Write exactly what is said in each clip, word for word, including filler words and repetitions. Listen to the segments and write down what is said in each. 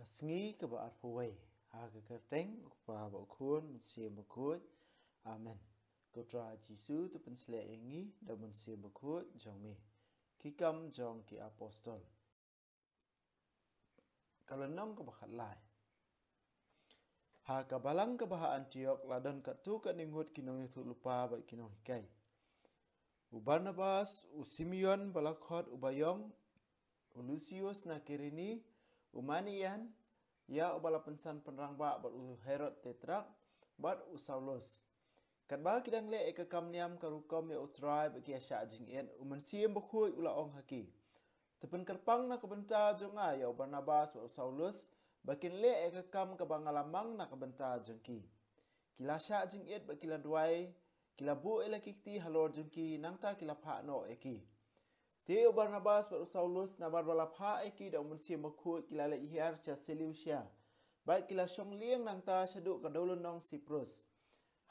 Ka sngi kaba arphew wei. Ha ka kyrteng u Kpa bad u Khun, Mynsiem Bakhuid. Amen. Ko Trai Jisu, to pynsleh ïa ngi da u Mynsiem Bakhuid jong me. Ki Kam jong ki Apostol. Ka lynnong kaba khatlai. Ha ka balang kaba ha Antiok la don katto katne ngut ki nongïathuhlypa bad ki nonghikai. U Barnabas, u Simeon ba la khot u Bayong, u Lusius na Kirene, u Manaen, ïa uba la pynsan pynrangbah bad u Herod Tetrak, bad u Saulus. Katba ki dang leh ïa ka kam niam ka rukom ïa u Trai bad ki ïa shah jingit, u Mynsiem Bakhuid u la ong ha ki: To pynkyrpang na ka bynta jong nga ïa u Barnabas bad u Saulus, ba kin leh ïa ka kam kaba nga la mang na ka bynta jong ki. Ki la shah jingit bad ki la duwai, ki la buh ïa la ki kti halor jong ki, nangta ki la phah noh ïa ki. Te u Barnabas bad u Saulus, namar ba la phah ïa ki da u Mynsiem Bakhuid, ki la leit hiar sha Seleusia. Bad ki la shong lieng nangta shaduh ka dewlynnong Siprus.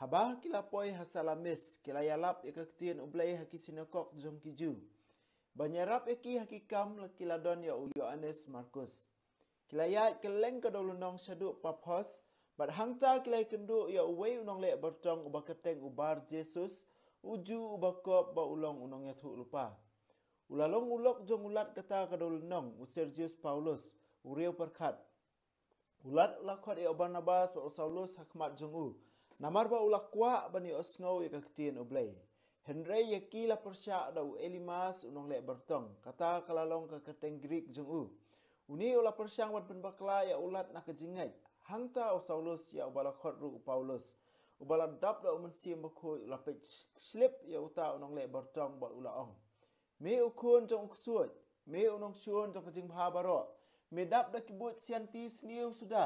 Haba ki la poi ha Salamis, ki la ïalap ïa ka ktien U Blei ha ki sinakok jong ki Jiw. Ban ïarap ïa ki ha ki kam, la ki la don ïa u Ïoannis Markus. Ki la ïaid kylleng ka dewlynnong shaduh Paphos, bad hangta ki la ïakynduh ïa uwei u nongleh bartong uba kyrteng u Bar-Jesus, u Jiw uba kop ba u long u nongïathuhlypa. U la long u lok jong u lat kata ka dewlynnong, u Sergius Paulus, u riew pyrkhat. U lat u la khot ïa u Barnabas bad u Saulus ha khmat jong u, namar ba u la kwah ban ïohsngew ïa ka ktien U Blei. Hynrei ïa ki la pyrshah da u Elimas u nongleh bartong, kata ka la long ka kyrteng Grik jong u. Une u la pyrshang ban pynbakla ïa u lat na ka jingngeit. Hangta u Saulus ïa uba la khot ruh u Paulus, uba la dap da u Mynsiem Bakhuid, u la peit shlip ïa uta u nongleh bartong bad u la ong: Me u khun jong u ksuid, me u nongshun jong ka jingbha baroh, me dap da ki buit sianti sniew suda,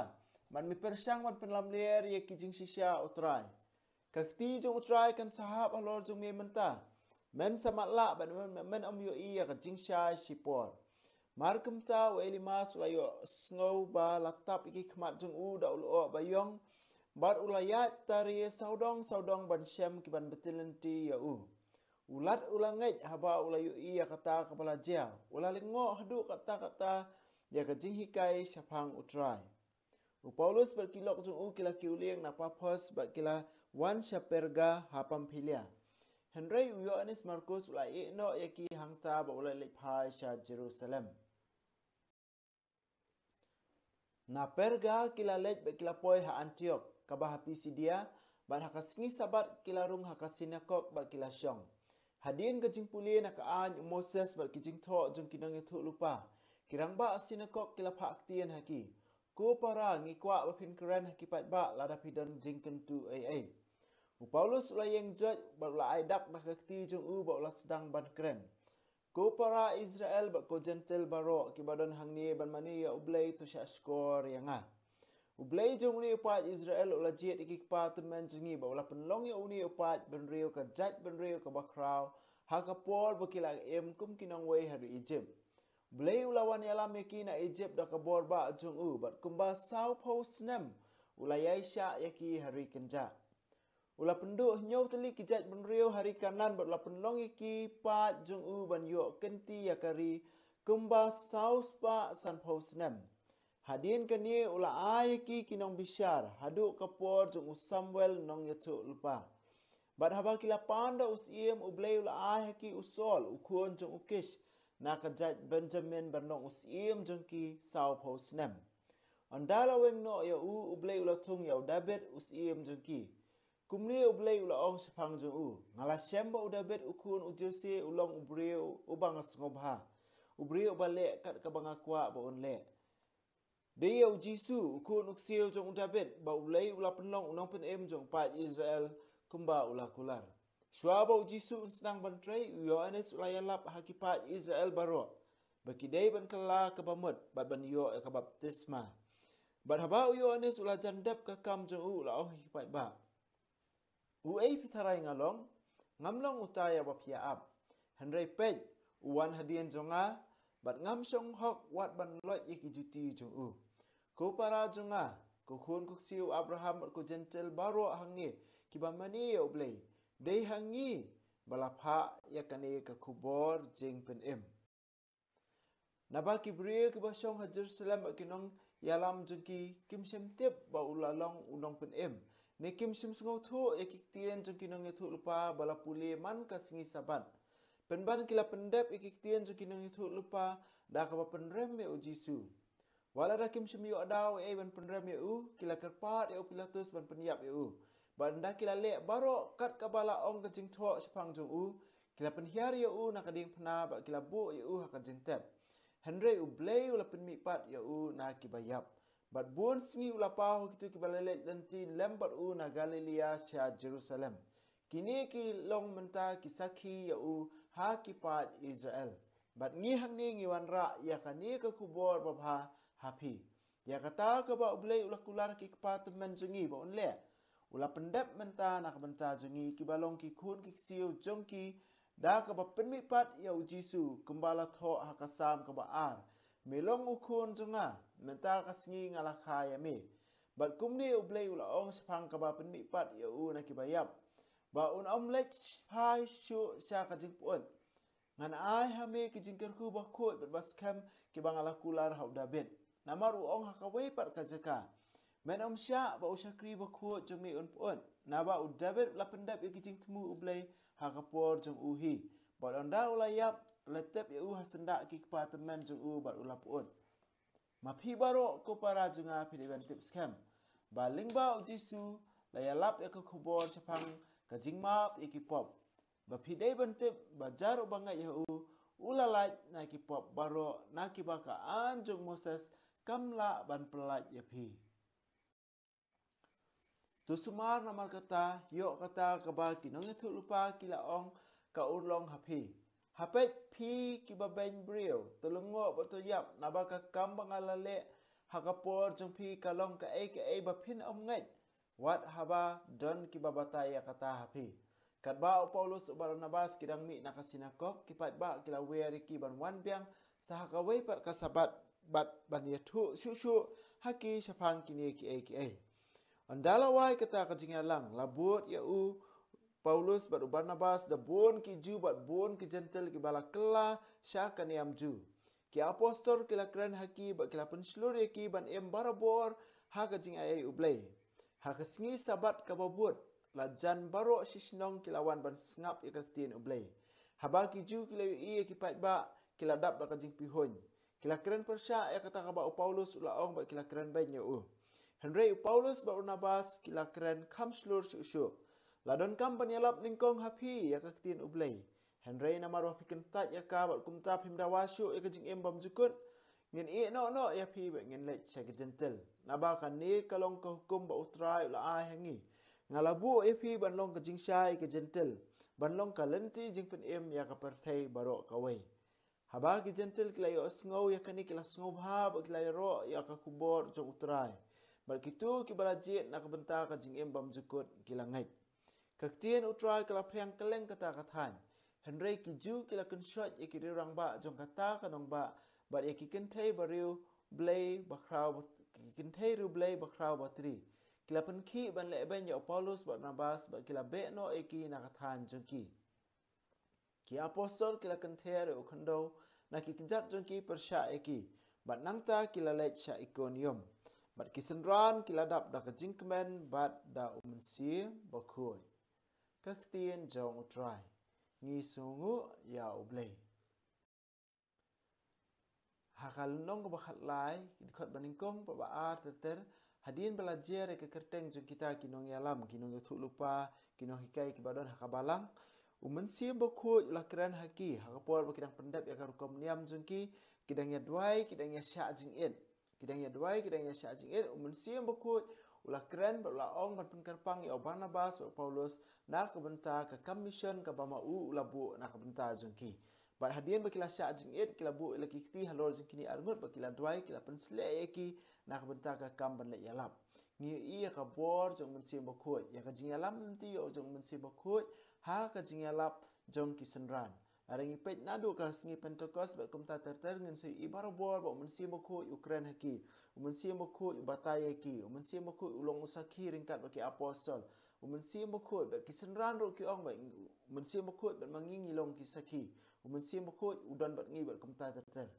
bad me pyrshang ban pynlamler ïa ki jingshisha U Trai. Ka kti jong U Trai kan sa hap halor jong me mynta. Men sa matlah bad men, men ym ïohi ïa ka jingshai shipor. Mar kumta u Elimas u la ïohsngew ba la tap ïa ki khmat jong u da u lyoh Bayong, bad u la ïaid tari sawdong sawdong ban shem ki ban btylli ïa u. U lat u la ngeit haba u la ïohi ïa kata kaba la jia. U la lyngngoh haduh katta katta ïa ka jinghikai shaphang U Trai. U Paulus bad ki lok jong u ki la kiew lieng na Paphos bad ki la wan sha Perga ha Pamphylia. Hynrei u Ïoannis Markus u la ïeh noh ïa ki hangta bad u la leit phai sha Jerusalem. Na Perga ki la leit bad ki la poi ha Antiok, kaba ha Pisidia, bad ha ka sngi Sabbath ki la rung ha ka sinakok bad ki la shong. Hadien ka jingpule na ka aiñ u Moses bad ki jingthoh jong ki nongïathuhlypa, ki rangbah sinakok ki la phah ktien ha ki: Ko para, ngi kwah ba phin kren ha ki paidbah lada phi don jingkyntu ei ei. U Paulus u la ïeng joit bad u la ai dak na ka kti jong u bad u la sdang ban kren: Ko para Israel bad ko Jentil baroh kiba don hangne ban mane ïa U Blei, to shah shkor ïa nga. U Blei jong une u paid Israel u la jied ïa ki kpa tymmen jong ngi bad u la pynlong ïa une u paid bynriew ka jaid bynriew kaba khraw ha ka por ba ki la im kum ki nongwei ha ri Ijipt. U Blei u la wan ïalam ïa ki na Ijipt da ka bor bah jong u, bad kumba sawphew snem u la ïaishah ïa ki ha ri kynjah. U la pynduh hynñiew tylli ki jaid bynriew ha ri Kanaan bad u la pynlong ïa ki paid jong u ban ïoh kynti ïa ka ri kumba saw spah sanphew snem. Hadien kane u la ai ïa ki ki nongbishar haduh ka por jong u Samuel nongïathuhlypa. Bad haba ki la pan da u syiem, U Blei u la ai ha ki u Saul, u khun jong u Kish, na ka jaid Benjamin ban long u syiem jong ki sawphew snem. Ynda la weng noh ïa u, U Blei u la thung ïa u David u syiem jong ki. Kumne U Blei u la ong shaphang jong u: Nga la shem ba u David u khun u Jesse u long u briew uba nga sngewbha, u briew uba leh kat kaba nga kwah ba un leh. Dei ïa u Jisu, u khun u ksiew jong u David, ba U Blei u la pynlong u nongpynim jong u paid Israel kumba u la kular. Shuwa ba u Jisu un sdang ban trei, u Ïoannis u la ïalap ha ki paid Israel baroh ba ki dei ban kylla ka bamut bad ban ïoh ïa ka baptisma. Bad haba u Ïoannis u la jan dep ka kam jong u, u la ong ha ki paidbah: Uei phi tharai nga long? Ngam long uta ïa uba phi ïa ap. Hynrei peit, u wan hadien jong nga, bad ngam shong hok wat ban loit ïa ki juti jong u. Ko para jong nga, ko khun ko ksiew Abraham bad ko Jentil baroh hangne kiba mane ïa U Blei, dei ha ngi ba la phah ïa kane ka khubor jingpynim. Naba ki briew kiba shong ha Jerusalem bad ki nongïalam jong ki kim shym tip ba u la long u nongpynim, ne kim shym sngewthuh ïa ki ktien jong ki nongïathuhlypa ba la pule man ka sngi Sabbath. Pynban ki la pyndep ïa ki ktien jong ki nongïathuhlypa da kaba pynrem ïa u Jisu. Wat la da kim shym ïoh daw ei ban pynrem ïa u, ki la kyrpad ïa u Pilatus ban pynïap ïa u. Bad ynda ki la leh baroh kat kaba la ong ka jingthoh shaphang jong u, ki la pynhiar ïa u na ka diengphna bad ki la buh ïa u ha ka jingtep. Hynrei U Blei u la pynmihpat ïa u na kiba ïap. Bad bun sngi u la paw ha kito kiba la leit lynti lem bad u na Galilea sha Jerusalem. Kine ki long mynta ki sakhi ïa u ha ki paid Israel. Bad ngi hangne ngi wanrah ïa kane ka khubor babha ha phi, ïa kata kaba U Blei u la kular ki kpa tymmen jong ngi ba un leh. U la pyndep mynta na ka bynta jong ngi kiba long ki khun ki ksiew jong ki, da kaba pynmihpat ïa u Jisu, kumba la thoh ha ka Salm kaba ar: Me long u khun jong nga, mynta ka sngi nga la kha ïa me. Bad kumne U Blei u la ong shaphang kaba pynmihpat ïa u na kiba ïap, ba un ym leit phai shuh sha ka jingpyut. Ngan ai ha me ki jingkyrkhu bakhuid bad baskhem kiba nga la kular ha u Dabid. Namar u ong ha kawei pat ka jaka: Men ym shah ba u shakri bakhuid jong me un pyut. Naba u Dabid u la pyndep ïa ki jingthmu U Blei ha ka por jong u hi. Bad ynda u la ïap, la tep ïa u ha syndah ki kpa tymmen jong u bad u la pyut. Ma phi baroh ko para jong nga, phi dei ban tip skhem ba lyngba u Jisu la ïalap ïa ka khubor shaphang ka jingmap ïa ki pop. Ba phi dei ban tip ba jar uba ngeit ha u, u la lait na ki pop baroh na kiba ka aiñ jong Moses kam lah ban pyllait ïa phi. To sumar namar kata, ïoh kata kaba ki nongïathuhlypa ki la ong ka urlong ha phi. Ha peit phi kiba beiñ briew, to lyngngoh bad to ïap, naba ka kam ba nga la leh ha ka por jong phi ka long kaei kaei ba phin ym ngeit, wat haba don kiba batai ïa kata ha phi. Katba u Paulus u Barnabas ki dang mih na ka sinagog, ki paidbah ki la wer ïa ki ban wan biang sa ha kawei pat ka Sabbath bad ban ïathuh shuh shuh ha ki shaphang kine kiei kiei. Ynda la wai kata ka jingïalang, la bud ïa u Paulus bad u Barnabas da bun ki Jiw bad bun ki Jentil kiba la kylla sha ka niam Jiw. Ki apostol ki la kren ha ki bad ki la pynshlur ïa ki ban im barabor ha ka jingaiei U Blei. Ha ka sngi Sabbath kaba bud, la jan baroh shi shnong ki la wan ban sngap ïa ka ktien U Blei. Haba ki Jiw ki la ïohi ïa ki paidbah, ki la dap da ka jingpihuiñ. Ki la kren pyrshah ïa kata kaba u Paulus u la ong bad ki la kren beiñ ïa u. Hynrei u Paulus bad u Barnabas ki la kren kham shlur shuh shuh: La donkam ban ïalap nyngkong ha phi ïa ka ktien U Blei. Hynrei namar ba phi kyntait ïa ka bad kumta phim dawa shuh ïa ka jingim bymjukut, ngin ïeh noh noh ïa phi bad ngin leit sha ki Jentil. Naba kane ka long ka hukum ba U Trai u la ai ha ngi. Nga la buh ïa phi ban long ka jingshai ïa ki Jentil, ban long ka lynti jingpynim ïa ka pyrthei baroh kawei. Haba ki Jentil ki la ïohsngew ïa kane, ki la sngewbha bad ki la ïaroh ïa ka khubor jong U Trai. Bad kito kiba la jied na ka bynta ka jingim bymjukut ki la ngeit. Ka ktien U Trai ka la phriang kylleng kata ka thaiñ. Hynrei ki Jiw ki la kynshoit ïa ki riew rangbah jong kata ka nongbah bad ïa ki kynthei ba riew blei ba khraw ba, ki kynthei riew blei ba khraw ba tri. Ki la pynkhih ban leh beiñ ïa u Paulus bad Barnabas bad ki la beh noh ïa ki na ka thaiñ jong ki. Ki apostol ki la kynther ïa u khyndew na ki kjat jong ki pyrshah ïa ki, bad nangta ki la leit sha Ikonium. Bad ki synran ki la dap da ka jingkmen bad da U Mynsiem Bakhuid. Ka ktien jong U Trai. Ngi sngewnguh ïa U Blei. Ha ka lynnong kaba khatlai, ki dkhot ba nyngkong, ba, ba ar ter ter, hadien ba la jer ïa ka kyrteng jong kita ki nongïalam, ki nongïathuhlypa, ki nonghikai kiba don ha ka balang, U Mynsiem Bakhuid u la kren ha ki, ha ka por ba ki dang pyndep ïa ka rukom niam jong ki, ki dang ïaduwai, ki dang ïashah jingit. Ki dang ïaduwai, ki dang ïashah jingit, U Mynsiem Bakhuid u la kren bad u la ong ban pynkyrpang ïa u Barnabas bad u Paulus na ka bynta ka kam mission kaba ma u u la buh na ka bynta jong ki. Bad hadien ba ki la shah jingit, ki la buh ïa la ki kti halor jong kine arngut, bad ki la duwai, ki la pynsleh ïa ki na ka bynta ka kam ban leit ïalap. Ngi ïohi ïa ka bor jong U Mynsiem Bakhuid, ïa ka jingïalam lynti jong U Mynsiem Bakhuid ha ka jingïalap jong ki synran. Lada ngi peit naduh ka sngi Pentekost bad kumta ter ter, ngin sa ïohi barabor ba U Mynsiem Bakhuid u kren ha ki, U Mynsiem Bakhuid u batai ïa ki, U Mynsiem Bakhuid u long u sakhi ryngkat bad ki apostol. U Mynsiem Bakhuid bad ki synran ruh ki ong ba U Mynsiem Bakhuid bad ma ngi ngi long ki sakhi. U Mynsiem Bakhuid u don bad ngi bad kumta ter ter.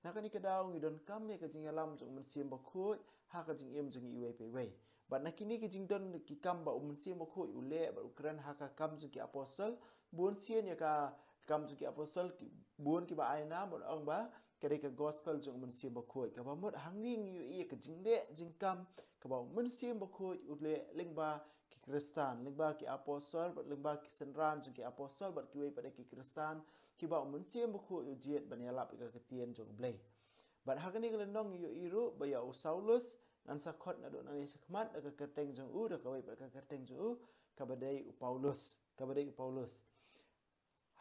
Na kane ka daw ngi donkam ïa ka jingïalam jong u Mynsiem Bakhuid ha ka jingim jong ngi iwei pa iwei. Bad na kine ki jingdon ki kam ba u Mynsiem Bakhuid u leh bad u kren ha ka Kam jong ki Apostol, bun sien ïa ka Kam jong ki Apostol, ki bun kiba ai nam bad ong ba ka dei ka gospel jong u Mynsiem Bakhuid. Kaba mut hangne ngi ïohi ïa ka jingleh jingkam kaba u Mynsiem Bakhuid u leh lyngba ki Khristan, lyngba ki apostol bad lyngba ki synran jong ki apostol bad kiwei pat de ki Khristan kiba u Mynsiem Bakhuid u jied ban ïalap ïa ka ktien jong u Blei. Bad ha kane ka lynnong ngi ïohi ruh ba ïa u Saulus, ngan sa khot naduh nangne shakhmat da ka kyrteng jong u, da kawei pat ka kyrteng jong u, kaba dei u Paulus, kaba dei u Paulus.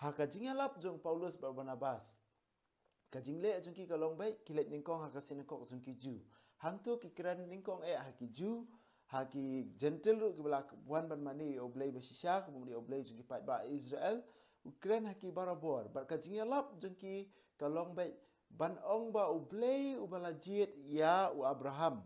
Ha ka jingïalap jong Paulus bad Barnabas, ka jingleh jong ki ka long beit ki leit nyngkong ha ka sinakok jong ki Jiw. Hangto ki kren nyngkong eh ha ki Jiw, ha ki Jentil ruh kiba la wan ban mane ïa u Blei ba shisha, kumba mane ïa u Blei jong ki paidbah Israel. U kren ha ki barabor, bad ka jingïalap jong ki ka long beit ban ong ba u Blei uba la jied ïa u Abraham,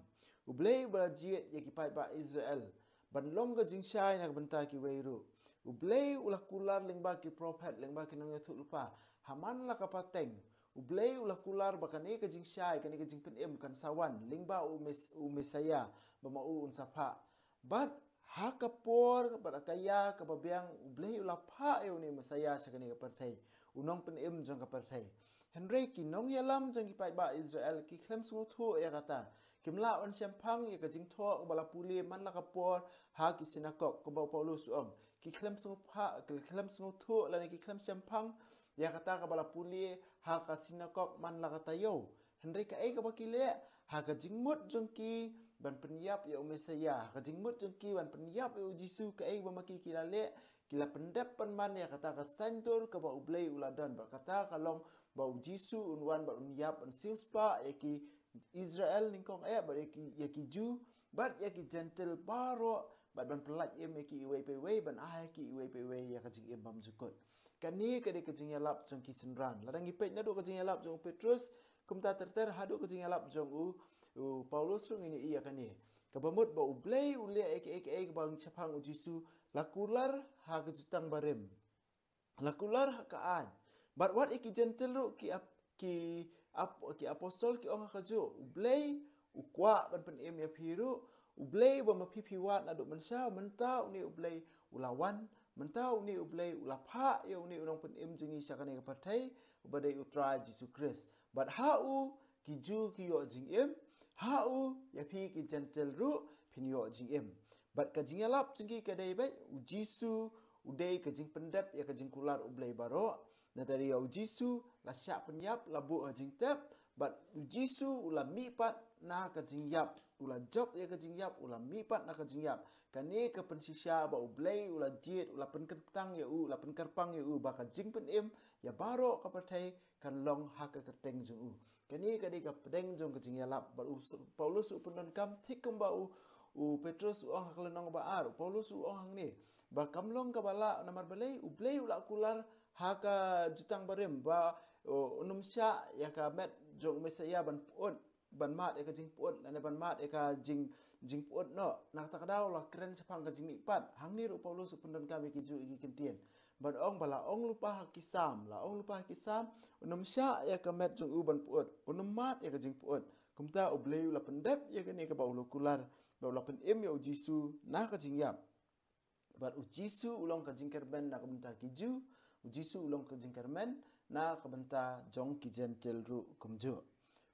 u Blei uba la jied ïa ki paidbah Israel ban long ka jingshai na ka bynta kiwei ruh. U Blei u la kular lyngba ki prophet, lyngba ki nongïathuhlypa ha man la ka pateng. U Blei u la kular ba kane ka jingshai, kane ka jingpynim kan sa wan lyngba u Mes-, u Messiah, ba ma u un sa phah. Bad ha ka por bad ha ka ïa kaba biang u Blei u la phah ïa une u Messiah sha kane ka pyrthei, u nongpynim jong ka pyrthei. Hynrei ki nongïalam jong ki paidbah Israel ki khlem sngewthuh ïa kata. Kim lah ban shemphang ïa ka jingthoh kaba la pule man la ka por ha ki sinakok, kumba u Paulus u ong. Ki khlem sngewpha-, ki khlem sngewthuh lane ki khlem shemphang ïa kata kaba la pule ha ka sinakok man la ka taïew. Hynrei kaei kaba ki leh, ha ka jingmut jong ki ban pynïap ïa u Messiah, ha ka jingmut jong ki ban pynïap ïa u Jisu, kaei ba ma ki ki la leh, ki la pyndep pynman ïa kata ka saiñdur kaba u Blei u la don, bad kata ka long ba u Jisu un wan bad un ïap, un siewspah ïa ki Israel nyngkong eh, bad ïa ki, ïa ki Jiw, bad ïa ki Jentil baroh, bad ban pyllait im ïa ki iwei pa iwei, ban ai ïa ki iwei pa iwei ïa ka jingim bymjukut. Kane ka dei ka jingïalap jong ki synran. Lada ngi peit naduh ka jingïalap jong u Petrus, kumta ter ter haduh ka jingïalap jong u, u Paulus ruh ngin ïohi ïa kane. Kaba mut ba u Blei u leh ïa kaei kaei kaba shaphang u Jisu, la kular ha ka jutang barim, la kular ha ka aiñ. Bad wat ïa ki Jentil ruh ki ap-, ki ap-, ki apostol ki ong ha kajuh, u Blei u kwah ban pynim ïa phi ruh. U Blei ba ma phi phi wad naduh mynshuwa, mynta une u Blei u la wan, mynta une u Blei u la phah ïa une u nongpynim jong ngi sha kane ka pyrthei, uba dei u Trai Jisu Khrist. Bad ha u ki Jiw ki ïoh jingim, ha u ïa phi ki Jentil ruh phin ïoh jingim. Bad ka jingïalap jong ki ka dei beit, u Jisu u dei ka jingpyndep ïa ka jingkular u Blei baroh. Nangta ïa u Jisu la shah pynïap, la buh ha jingtep, bad u Jisu u la mihpat na ka jingïap, u la jop ïa ka jingïap, u la mihpat na ka jingïap. Kane ka pynshisha ba u Blei u la jied, u la pynkyntang ïa u, u la pynkyrpang ïa u, ba ka jingpynim ïa baroh ka pyrthei kan long ha ka kyrteng jong u. Kane ka dei ka pdeng jong ka jingïalap, bad u Paulus u pyndonkam thik kumba u, u Petrus u ong ha ka lynnong ba ar, u Paulus u ong hangne ba kam long kaba lah, namar balei, u Blei u la kular ha ka jutang barim ba, u, un ym shah ïa ka met jong u Messiah ban pyut, ban mad ïa ka jingpyut, lane ban mad ïa ka jing, jingpyut noh. Na kata ka daw la kren shaphang ka jingmihpat. Hangne ruh u Paulus u pyndonkam ïa ki Jiw ïa ki ktien ban ong ba la ong lypa ha ki Salm, la ong lypa ha ki Salm, un ym shah ïa ka met jong u ban pyut, un ym mad ïa ka jingpyut. Kumta u Blei u la pyndep ïa kane kaba u la kular, ba u la pynim ïa u Jisu na ka jingïap. Bad u Jisu u long ka jingkyrmen na ka bynta ki Jiw, u Jisu u long ka jingkyrmen na ka bynta jong ki Jentil ruh kumjuh.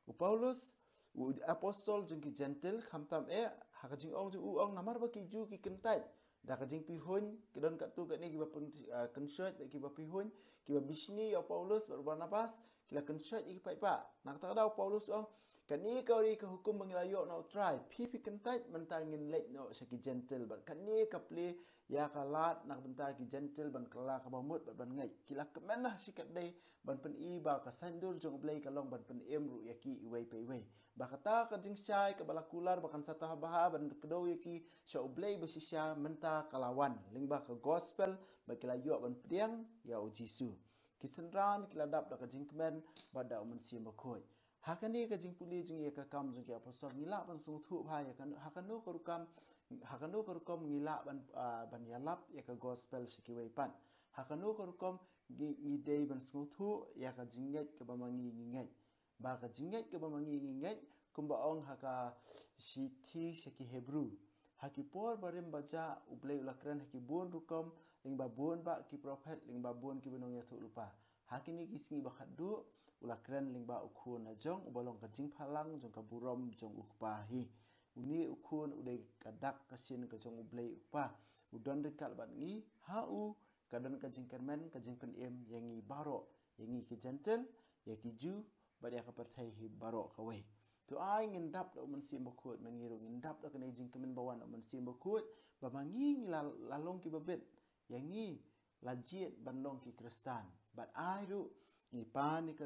U Paulus, u apostol jong ki Jentil, khamtam eh, ha ka jingong jong u ong namar ba ki Jiw ki kyntait da ka jingpihuiñ, ki don katto katne kiba pyn, ah, kynshoit, kiba pihuiñ, kiba bishni ïa u Paulus bad u Barnabas, ki la kynshoit ïa ki paidbah. Na kata ka daw u Paulus u ong, kane ka dei ka hukum ba ngi la ïoh na u Trai. Phi phi kyntait, mynta ngin leit noh sha ki Jentil. Bad kane ka plie ïa ka lad na ka bynta ki Jentil ban kylla kaba mut bad ban ngeit. Ki la kmen ha shi katdei ban pyni ba ka saiñdur jong u Blei ka long ban pynim ruh ïa ki iwei pa iwei. Ba kata ka jingshai kaba la kular ba kan sa tah bha ban kdew ïa ki sha u Blei ba shisha, mynta ka la wan lyngba ka gospel, ba ki la ïoh ban pdiang ïa u Jisu. Ki synran ki la dap da ka jingkmen bad da u Mynsiem Bakhuid. Ha kane ka jingpule jong ngi ïa ka Kam jong ki Apostol, ngi lah ban sngewthuh bha ïa kano, ha kano ka rukom, ha kano ka rukom ngi lah ban, ah, ban ïalap ïa ka gospel sha kiwei pat. Ha kano ka rukom ngi, ngi dei ban sngewthuh ïa ka jingngeit kaba ma ngi ngi ngeit. Ba ka jingngeit kaba ma ngi ngi ngeit, kumba ong ha ka shithi sha ki Hebru. Ha ki por barim bajah, U Blei u la kren ha ki bun rukom, lyngba bun bah ki prophet, lyngba bun kiba nongïathuhlypa. Ha kine ki sngi ba khatduh, u la kren lyngba u Khun la jong, uba long ka jingphalang jong ka burom jong u Kpa hi. Une u Khun u dei ka dak ka shin ka jong U Blei u Kpa. U don ryngkat bad ngi, ha u, ka don ka jingkyrmen, ka jingpynim, ïa ngi baroh, ïa ngi ki Jentil, ïa ki Jiw, bad ïa ka pyrthei hi baroh kawei. To ai ngin dap da u Mynsiem Bakhuid, ma ngi ruh ngin dap da kane ka jingkmen ba wan da u Mynsiem Bakhuid, ba ma ngi ngi la, la long kiba bit, ïa ngi la jied ban long ki Khristan. Bad ai ruh, ngi pan ïa ka,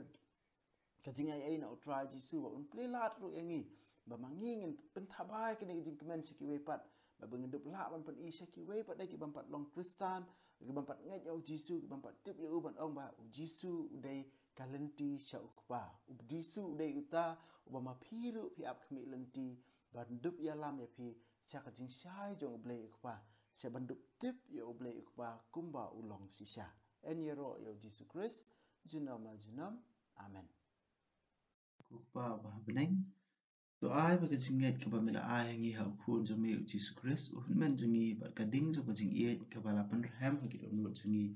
ka jingaiei na U Trai Jisu, ba un plie lad ruh ïa ngi. Ba ma ngi ngin pynthabai kane ka jingkmen sha kiwei pat. Ba ba ngin dup lah ban pyni sha kiwei pat de ki bym pat long Khristan, ki bym pat ngeit ïa U Jisu, ki bym pat tip ïa u ban ong ba U Jisu u dei ka lynti sha u Kpa. U Jisu u dei uta, uba ma phi ruh phi ap khmih lynti, ban dup ïalam ïa phi, sha ka jingshai jong U Blei u Kpa, sha ban dup tip ïa U Blei u Kpa, kumba u long shisha. Yn ïaroh ïa U Jisu Khrist, junom la junom. Amen. Ko Kpa uba ha bneng. To ai ba ka jingngeit kaba me la ai ha ngi ha u Khun jong me u Jisu Khrist, u hynmen jong ngi, bad ka ding jong ka jingïeit kaba la pynrhem ha ki dohnud jong ngi,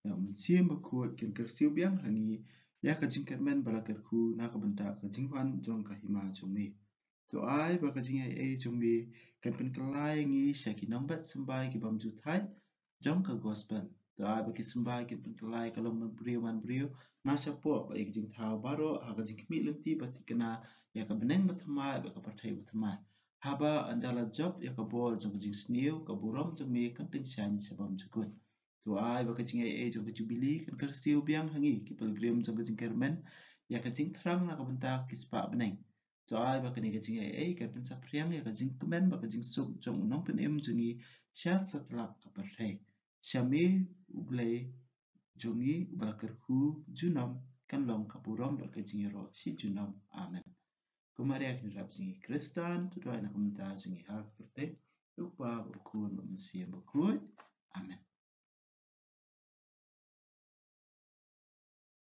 na u Mynsiem Bakhuid, kin kyrsiew biang ha ngi, ïa ka jingkyrmen ba la kyrkhu, na ka bynta ka jingwan jong ka hima jong me. To ai ba ka jingaiei jong me, kan pynkylla ïa ngi sha ki nongbet symbai ki bym ju thait, jong ka gospel. To ai ba ki symbai kin pynkylla ïa ka long man briew man briew, na shapoh bad ïa ka jingthaw baroh, ha ka jingkhmih lynti ba thikna, ïa ka bneng bathymmai, bad ka pyrthei bathymmai. Haba ynda la jop ïa ka bor jong ka jingsniew, ka burom jong me kan tyngshaiñ sha bymjukut. To ai ba ka jingaiei jong ka Jubili, kan kyrsiew biang ha ngi, ki pilgrim jong ka jingkyrmen, ïa ka jingthrang na ka bynta ki spah bneng. To ai ba kane ka jingaiei, kan pynsaphriang ïa ka jingkmen bad ka jingsuk jong u Nongpynim jong ngi, sha satlak ka pyrthei. Sha me U Blei jong ngi, uba la kyrkhu junom, kan long ka burom bad ka jingïaroh shi junom. Amen. Ko Maria ki nongrep jong ngi Khristan, to duwai na ka bynta jong ngi ha ka kyrteng U Kpa, U Khun, U Mynsiem Bakhuid. Amen.